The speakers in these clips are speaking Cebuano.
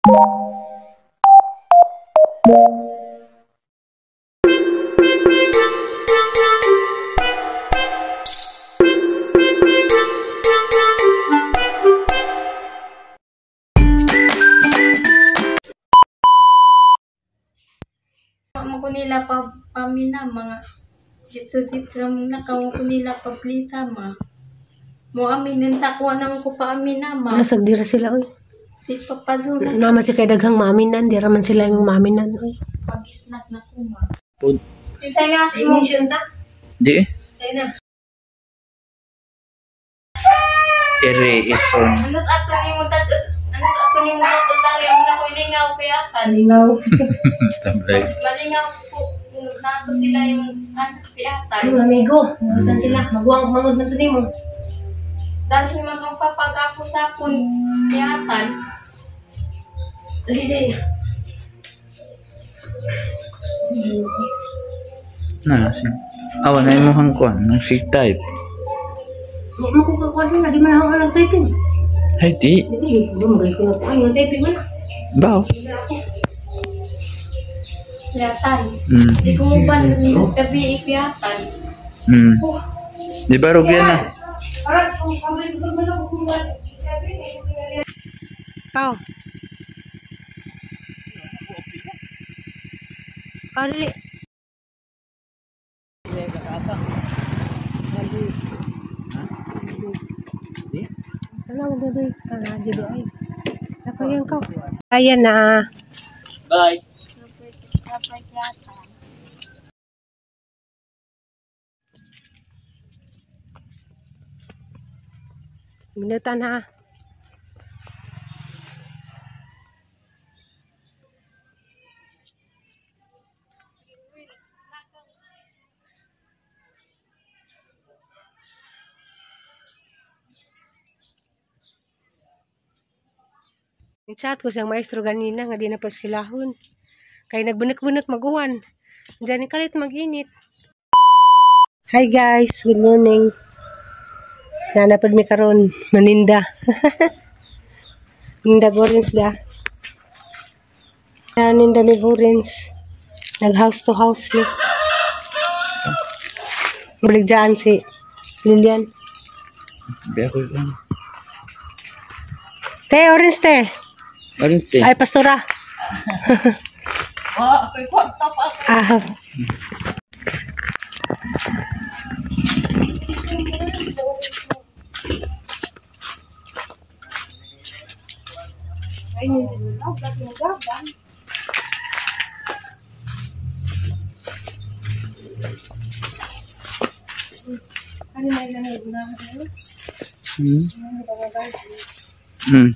Mo ko nila pa pamina mga jitro-jitro na kaw ko nila pablisa ma. Mo amin takwa nang ko pa amin na ma. Nasag dira sila oy. Si papadula. Naman si kay daghang maminan, dira man sila yung maminan oy. Pagisnak na ko ma. Pod. Kinsa nga sa imong ta? Di. Ay na. Ere ison. Ano sa ato nimo tatos? Ano sa ato nimo tatos tari ang nakulingaw kuyatan. Lingaw. Tambay. Malingaw po nato sila yung ano kuyatan. Ay, amigo, saan sila? Magwang mangod man to nimo. Dahil man kang papagapo-sapon kuyatan. Dali dali. Na si. Awa na imong kuan, nang si type. Mo ko kakuan na di man ako alam typing. Ay di. Dili, mo ko na po ay typing man. Bao. Kuyatan. Mm. Di ko mo ba gabi ikuyatan. Mm. Di ba rugyan na? Kau. Kau dili. Ano mo bebe? Kana jud ay. Ako yan kau. Ayan na. Bye. Dapat kuyatan. Minutan ha. Chat ko siyang maestro ganina nga di na paskilahon. Kay nagbunak-bunak maguwan. Diyan kalit mag-init. Hi guys, good morning. Nanapad mi karon maninda. Ninda orange da. Naninda mi orange. Nag house to house mi. Bulig dyan si Lilian. Biya ko yan. Te, orange te. Orange te. Ay, pastora. Oh, ako'y kwarta pa. Ah. Ay, Hmm. Hmm.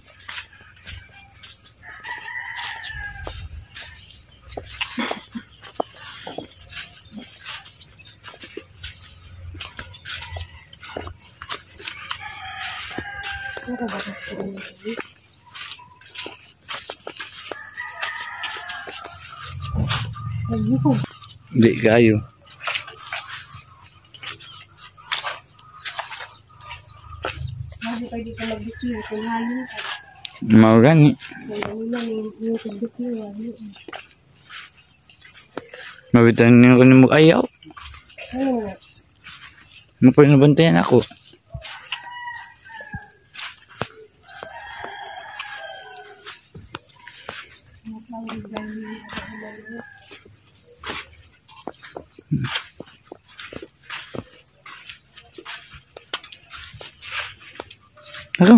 Di kayo. Mau gani. Mabitan niyo ko ni mo ayaw. Mo pa nabantayan ako. Ako.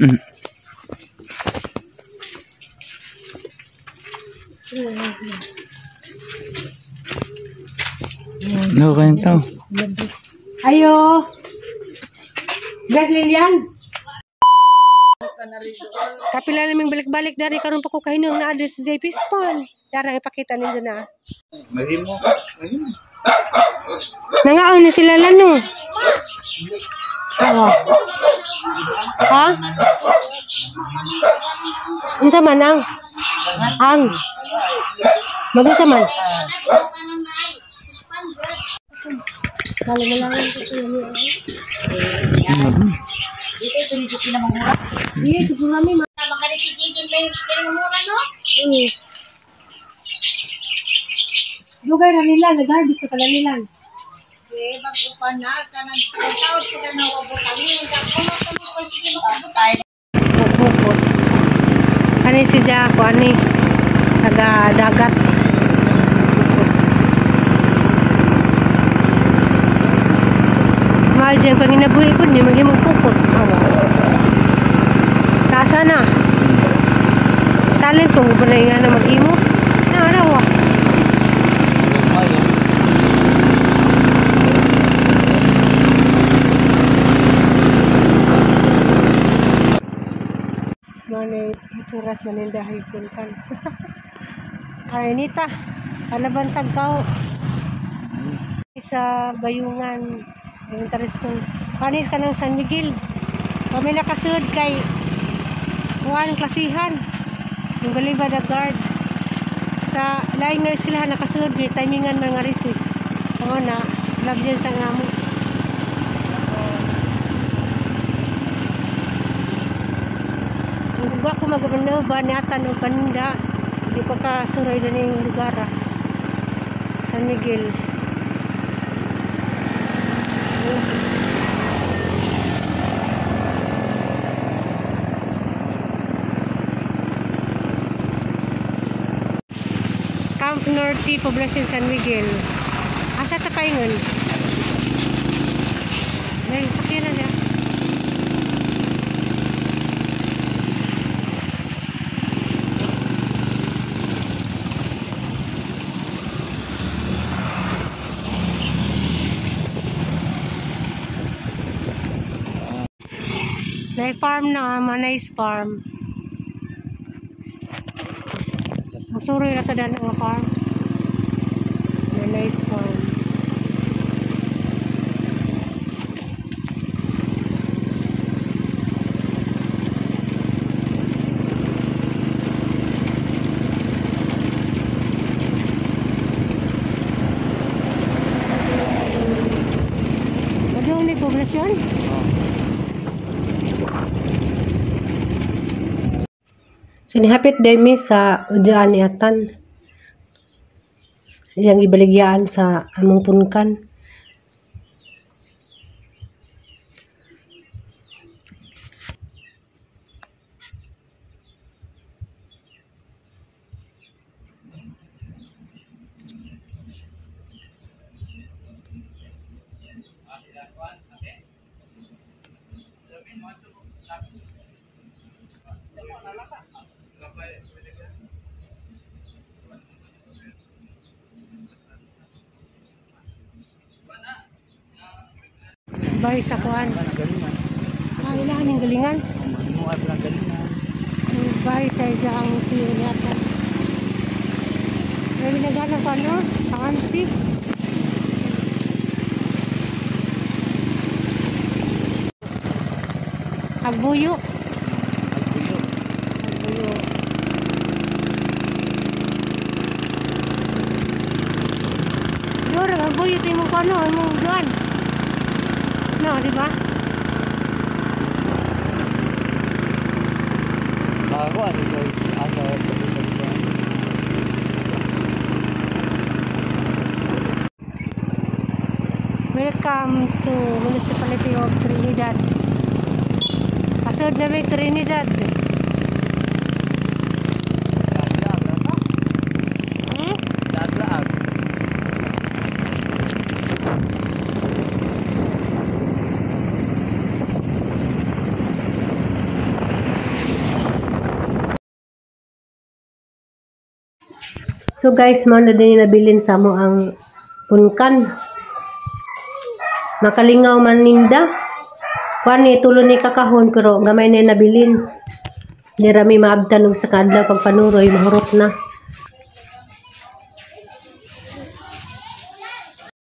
Mm. No, kayang tao. Ayo. Guys, Lilian. Kapila naming balik-balik dari karon pa ko kahinong na address sa JP Spawn. Darang ipakita ninyo na. Maghimo. Maghimo. Nangaon na sila lano. Oh. Ha? Unsa man ang? Ang. Magunsa man? Kini mura no? Dugay na nila, nag-harvest sa pala nila. Eh, bago pa na, kanang taon ko na nawabutangin. Kuno kuno pa sige makabutang. Bukot. Ani si Jaco, ani taga dagat. Mahal dyan, pag inabuhi po, hindi maghimong pukot. Awa. Taasa na. Talent kung na nga na mag-imo. Na, na, wa. Manay, ituras maninda haipon kan. Ay, nita. Alaban tagkaw. Sa Bayungan Elementary School. Panis ka ng San Miguel. Kami nakasud kay kuan klasihan. Yung Galiba the guard. Sa laing na eskwelahan nakasud may timingan mga recess. Sa na love yan sa ngamo. Ang ko magabanaw ba ni atan o paninda. Hindi ko kasuray na yung lugar. Ah. San Miguel. Camp Norte, Poblacion San Miguel. Asa ta paingon? May sakyanan niya. May farm na, Manay's Farm. Masuroy na tadan ang farm. Manay's Farm. Padung ni poblasyon? So nihapit din mi sa udyaan ni Atan. Iyang ibaligyaan sa among punkan. Bay sa kuan. Ah, ilan ang galingan? Bay sa ijang piyo ni Atan. May binagana ko ano? Pangansi. Agbuyo. Agbuyo. Agbuyo. Dora, agbuyo ito yung kuano, imong duan. No, di ba? Ako ano ito? Asa Welcome to Municipality of Trinidad. Pasod na may Trinidad. Hmm? Laglaag. So guys, mao na din nabilin sa mo ang punkan. Makalingaw man ninda. Kuan ni tulo ni kakahon pero gamay na nabilin. Di rami maabtan og sa kadlaw pag panuroy mahurot na.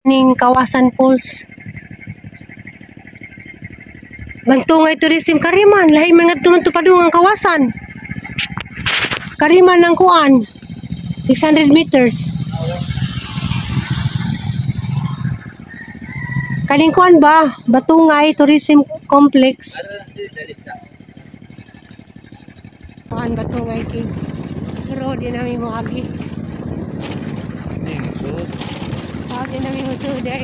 Ning Kawasan Falls. Bantungay tourism kariman, lahi man ngadto man tupadung ang kawasan. Kariman ang kuan. 600 meters. Kaning kuan ba? Batungay Tourism Complex. Kuan ba to nga cave. Pero di namin mo agi. Sulod. Ah, di namin mo sulod ay.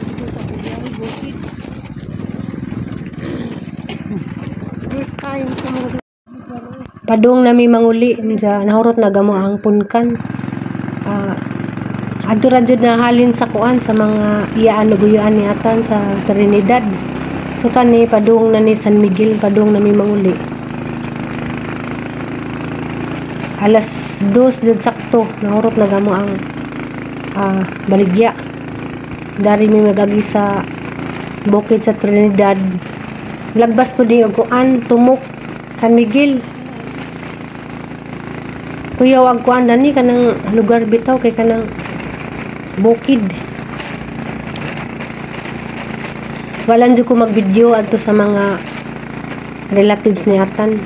Dito sa Bugay, bukid. First time ko mga Padung nami manguli sa nahurot na gamo ang punkan. Adto ra jud na halin sa kuan sa mga iyaan naguyuan ni atan sa Trinidad. So kani padung na ni San Miguel, padung nami manguli. 2:00 jud sakto nahurot na gamo ang baligya. Dari mi magagi sa bukid sa Trinidad. Lagbas po din og kuan tumok San Miguel. Kuyaw ang kuan nani kanang lugar bitaw kay kanang bukid. Walan jud ko mag-video adto sa mga relatives ni Atan.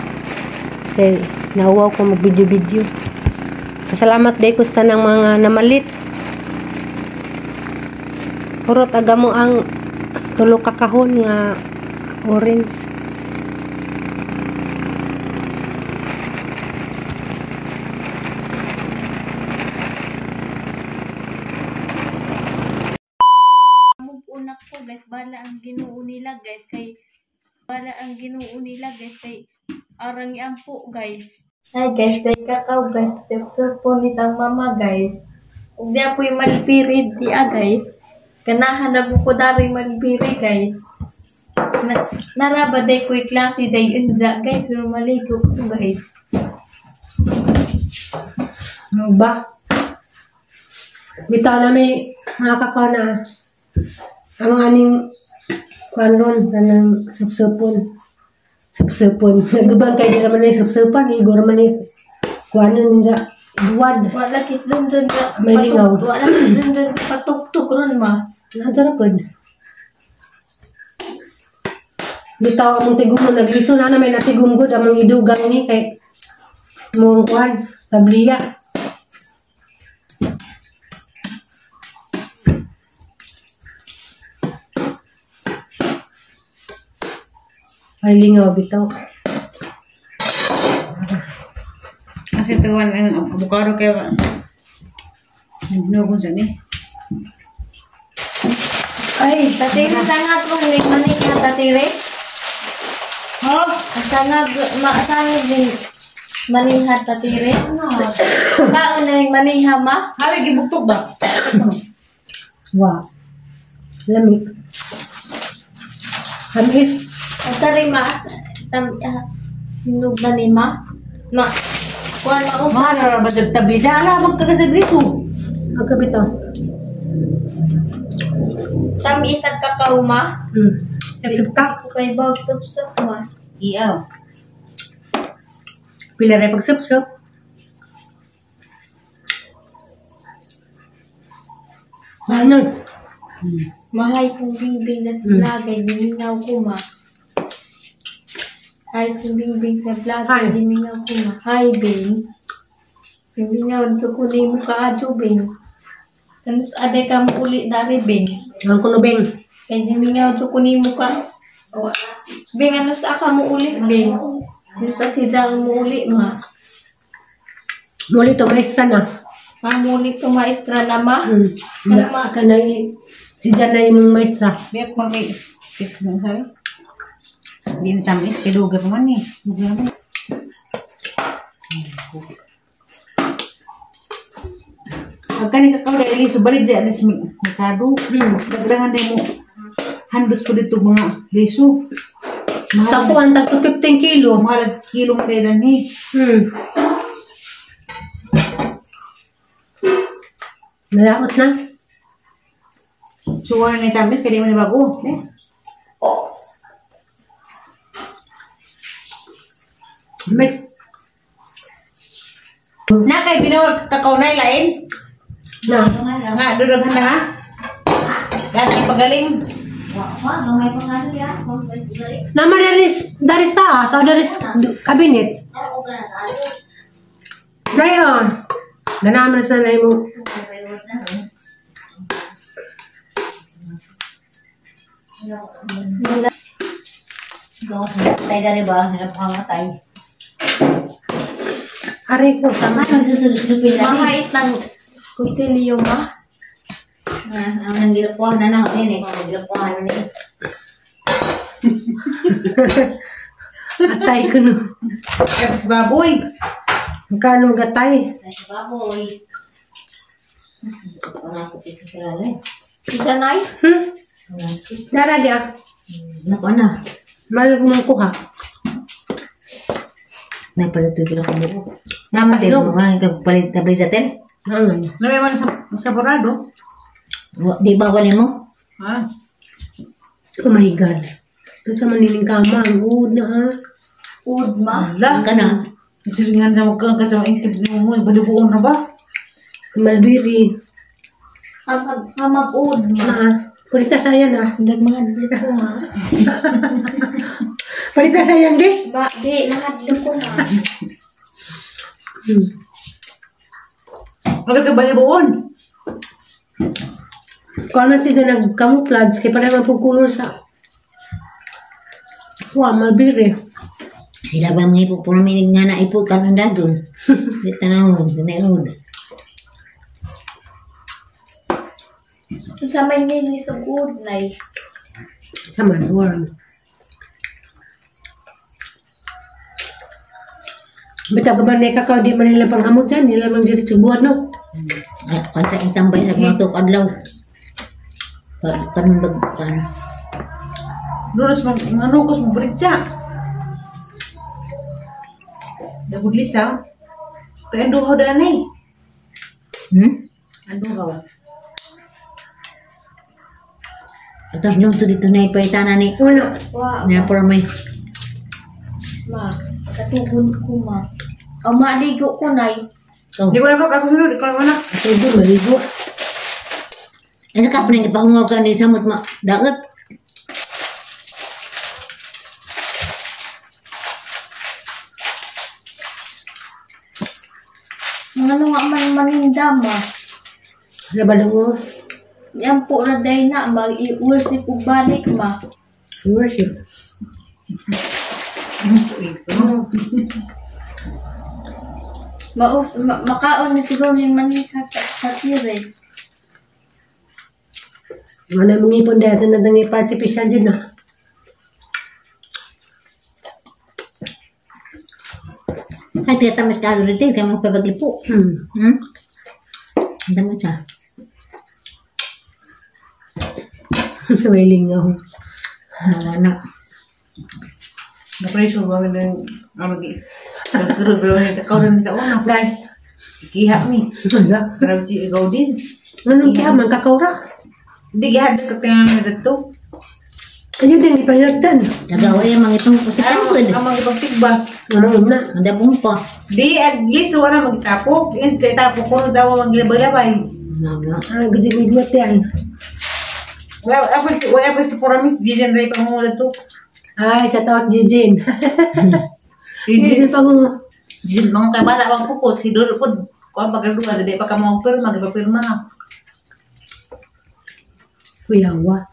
Kay nauwaw ko mag-video-video. Pasalamat day ko sa tanang mga namalit. Hurot aga mo ang tulo ka kahon nga orange. Unak ko guys, bala ang Ginoo nila guys kay bala ang Ginoo nila guys kay arang iampo guys. Ay guys, day kakao guys, po ni sang mama guys. Ug di apoy malpirid di a guys. Ganahan na ko dari malpiri guys. Naraba day ko'y klase day unja guys, pero maligo ko guys. Ano ba? Bitaw na may mga kakao na ang aning kuan ron kanang supsupon. Supsupon. Nagubang kay di naman ni supsupan, igor man ni kuan ninja duwad. Wala kis dun dun may lingaw. Wala kis dun dun patuktok ron ma. Nandiyan ra pod. Bitaw among tigom mo nagliso na may natigom gud among idugang ni kay mong kuan tabliya. Ay lingaw bitaw. Kasi tuwan ang avocado kay nagnugon sa ni. Ay, tatire sangag ko ni manik na tatire. Ha? Sangag maasangag din manihat tatire. Kaon na maniha ma? Hawi gibuktok ba? Wa. Lami. Hamis. Tatire ma tam sinog na ni ma. Ma. Kuan ma Mara ra ba jag tabi dala magkagasagriso. Agkabitaw. Tami isang kakao ma. Ka kay bag sup-sup ma. Iyaw. Pila ra pag sup-sup. Ano? Mahay kong bingbing na sa vlog ay dimingaw ko ma. Hi kong bingbing sa vlog ay dimingaw ko ma. Hi Bing. Dimingaw sa kunay mo kaadyo Bing. Tanus aday ka mo uli dari Bing. Ang kuno Bing. Kay dimingaw sa kunay mo ka. Bing ano sa ka mo uli Bing. Ano sa sidang mo uli ma. Muli to maestra na. Ma muli to maestra na ma. Ano ma kanay si Janay mong maestra. Biak mo may sabi. Di na tamis kay lugar man eh. Lugar man. Pagka ni kakao dahil liso balik di anis merkado. Dagdagan din mo handos ko dito mga liso. Takuan tagto 15 kilo. Mahal kilo mo dahil ni. Nalaot na. So wala ni tamis kaya di mo ni bago. Eh? Na kay binawar kakao na lain. Na. Nga dudog handa ha. Dati pagaling. Nama dari sa dari kabinet. Dayon. Nanaman sa na mo. Gawas na tayo dari ba? Napakangatay. Aray ko. Tama nang susunod-sunod na. Mahait ng kutsilyo ma. Ang nanggilapuan na na. Nanggilapuan na eh. Atay ko no. Katas baboy. Magkano gatay? Katas baboy. Isa nay? Nara dia. Naku na. Malag mong kuha. Napalutoy ko na kumuko. Naman din, mga kapalit na sa atin. Ano? Namay man sa borado. Di ba wala mo? Ha? Oh my God. Doon sa manining kama, ang good na ha. Ud ma. Ala. Ka na. Isiringan na magkang sa mga intib mo. Balibuon na ba? Malbiri. Mag-ud ma. Na. Pulita sa yan ah. Nagmahadlok ko ma. Pulita sa yan di? Ba, di. Nahadlok ko ma. Magkang ka balibuon. Kung ano sila nag-camouflage, kaya para mapugkulo sa Wah, malbiri. Sila ba mga ipupuraminig nga na ipo ka ng dadon? Di tanawon, tanawon. Sa may nilisog ud nay. Sa manual. Bitaw ka ba na kakao, di man nila panghamot dyan, nila mang diretso buwan, no? Kansa itambay na mga tok adlaw. Kanun bag kan. Lunas manukos mo britsa. Dagud lisa. Ito ang duhaw danay. Ang duhaw. Atos lungsod dito na ipalitan ni. Wala. Wa, Na por may. ma. Katugon ko ma. O maligo ko nay. Oh. Di ko na ko kasunod, di ko na na. Ito, maligo. Ano ka pa nang ipahungaw ka ni samot ma dagat? Ano nga man maninda ma. Laban mo. Yan po na day na mag i-worship ug balik ma. Worship. Makaon ni siguro ni manika sa tire. Ano mong ipon dahil na dang artificial dyan na. Ay, tiyatamis ka rin din, kaya magpapaglipo. Ang damo siya. Wailing ako. Wala na. Na-pressure ba ng ano gi. Nagkuro-guro ni takaw na ni taon na. Guys. Kiha mi. Wala. Grabe si ikaw din. Anong kaya man kakawra? Hindi gihad ka tingnan na dito. Ayun din, ipalagtan. Nagawa yung mga itong kusikan. Ang mga ipagtigbas. Ano na? Ang dabong pa. Di, agli, so wala magtapok. In sa tapok ko, daw maglabay-labay. Ah, gudi may duwat yan. Wala pa si Poramis, Jillian Ray pangungula to. Ay, sa taot, Jijin. Jijin Jijin pang... Jijin, mga kabata, ang pukot, si Dolo po. Kung ang pagkaduwa, di pa ka mga pirma, magpapirma na. Kuyawa.